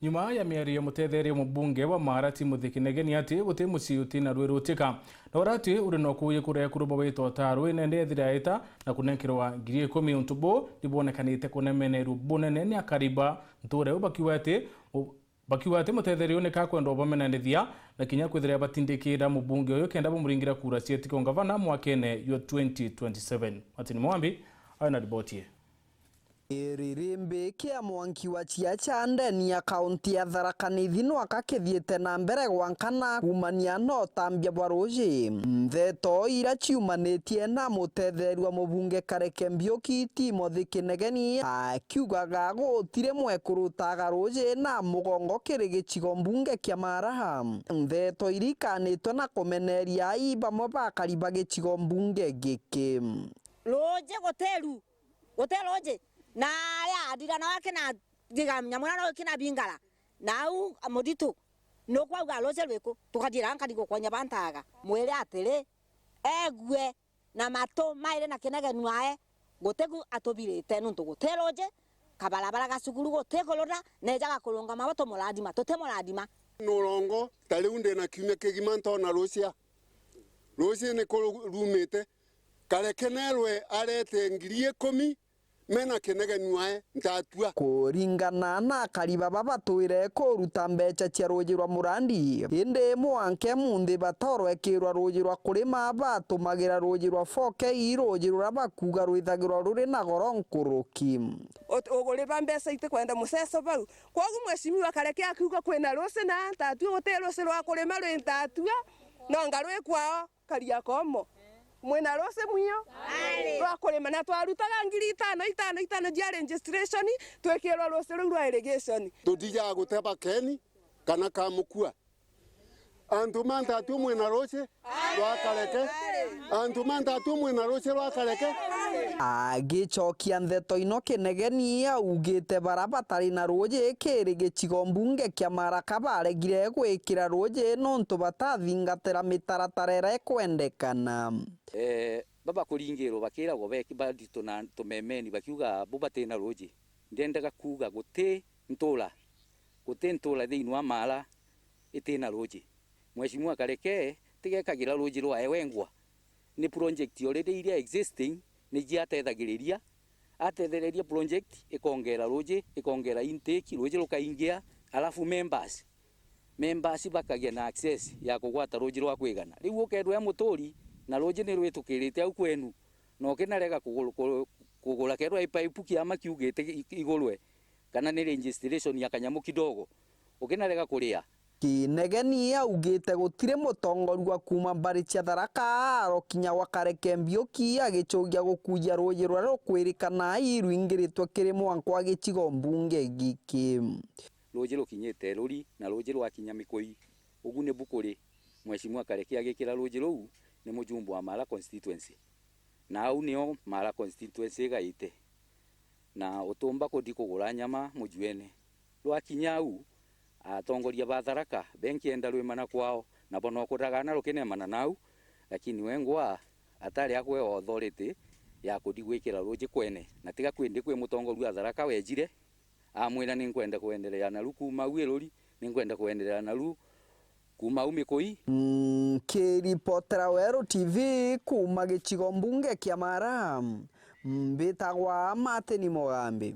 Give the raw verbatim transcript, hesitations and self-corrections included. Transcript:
Nyuma ya miario ya mutetheria mubunge wa Maara Timothy Kinegeni ati guti mucii utina rwi rutika, na uria ati uri no kuuji kuria kuru bawitwa ta rwi nende ethira aita na kunenkerwa ngiri ikumi. Untu buu ni bwonekanite kunemenerua bunene ni akari ba ntuura iu, bakiuga ati, bakiuga ati mutetheria uyu ni kakwenda ubamenanithia na kinya kwithira batindikira mubunge uyu kenda bamuringira kura cia tiko ngavana mwakene jwa twenty twenty-seven. Martin Mwambi ari na riboti ii. Iririmbi kia mwanki wa chia cha ndeni ya kaunti ya Tharaka Nithi nwaka kithiite na mbere gwankana kuumania na utambia bwa ruuji. Ntheto ira ciumanitie na mutetheerua mubunge Kareke Mbiuki Timothy Kinegeni akiugaga gutiri mwekuru utaaga ruuji na mugongo kiri gicigo mbunge kia Maara. Ntheto iri ikanitwe na kumeneria ai bamwe ba akari ba gicigo mbunge giki. Ruuji gutiru. Guti ruuji. Na aria athira nawe akina thiga nyamwira no ikina bingara. Na au muthitu, nukwauga ruuji rwiku? Tukathiira nkari gukonya bantaga. Mwire atiri, egue na matu mairi na Kinegeni wae, gutiku atubirite nuntu guti ruuji, kabarabara ga cukuru guti kurura, neejaga kurungama bo tumurathima, tutimurathima. Nurongo, ta riu ndina kiumia kigima ntoona ruucia. Ruuci ni kurumite. Kareke neerwe arete ngiri ikumi, mena Kinegeni wae, ntatua. Kuringana na akari baba batwire kuruta mbecha cia ruuji rwa murandi, indi mwanka munthi batorwekirwa ruuji rwa kurima, batumagira ruuji rwa four K, ruuji ruria bakuuga rwithagirwa ruri na goro nkuruki. Ut-, uguriba mbecha itikwenda muceco bau. Kwogu mheshimiwa Kareke akiuga kwina ruuci na ntatua, guti ruuci rwa kurima rwi ntatua, nonga rwi kwao. Kariakomo. Mwina ruuci mwio? Rwa kurima, na twarutaga ngiri itano, itano, itano cia registration, twikirwa ruuci ruu rwa irrigation. Tutijaga guteba Keni kana Kamukua. Antu ma ntatua mwina ruuci rwa Kareke. Antu ma ntatua mwina ruuci rwa Kareke. Agicokia ntheto ino, Kinegeni augite bara batari na ruuji kiri gicigo mbunge kia Maraka baregire gwikira ruuji nontu batathingatira mitaratara iria ikwendekana. Eh, baba kuringirwa bakiragwa beki-, bari tuna-, tumemeni bakiuga bo batina ruuji. Ndiendaga kuuga guti ntura, guti ntura thiini wa Maara itina ruuji. Mheshimiwa Kareke tigekagira ruuji rwae wengwa. Ni project already iria existing ni jiatethagiriria. Atethereria project, ikongera ruuji, ikongera intake, ruuji rukaingia, alafu members, members bakagia na access ya kugwata ruuji rwa kwigana. Riu ukeethirwa muturi na ruuji ni rwitukirite au kwenu, na ukinarega kugul-, ku-, kugura, keethirwa i pipe kiama kiugite i-, igurwe, kana ni registration ya kanyamu kidogo, ukinarega kuria. Kinegeni augite gutiri mutongoria kuuma mbari cia Tharaka arokinya gwa Kareke Mbiuki agicugia gukuja ruuji ruria rukwirikana i rwingiritwe kiri mwanka wa gicigo mbunge giki. Ruuji rukinyite Ruri na ruuji rwakinya Mikui, ugu nibu kuri Mheshimiwa Kareke agikira ruuji ruu ni mujumbe wa Maara constituency. Na au nio Maara constituency igaite. Na utumba kuthi kugura nyama mujuene. Rwakinya au, atongoria ba Tharaka benkienda rwimana kwao, nabo no kudagana rukinemana nau, lakini wengwa atari akwe authority ya kuthi gwikira ruuji kwene. Na tiga kwindi kwi mutongoria wa Tharaka wejire, amwira, "Ninkwenda kwenderea naru kuuma au Iruri, ninkwenda kwenderea naru kuuma au Mikui." Nkiripotera Weru T V kuuma gicigo mbunge kia Maara, mbitagwa Martin Mugambi.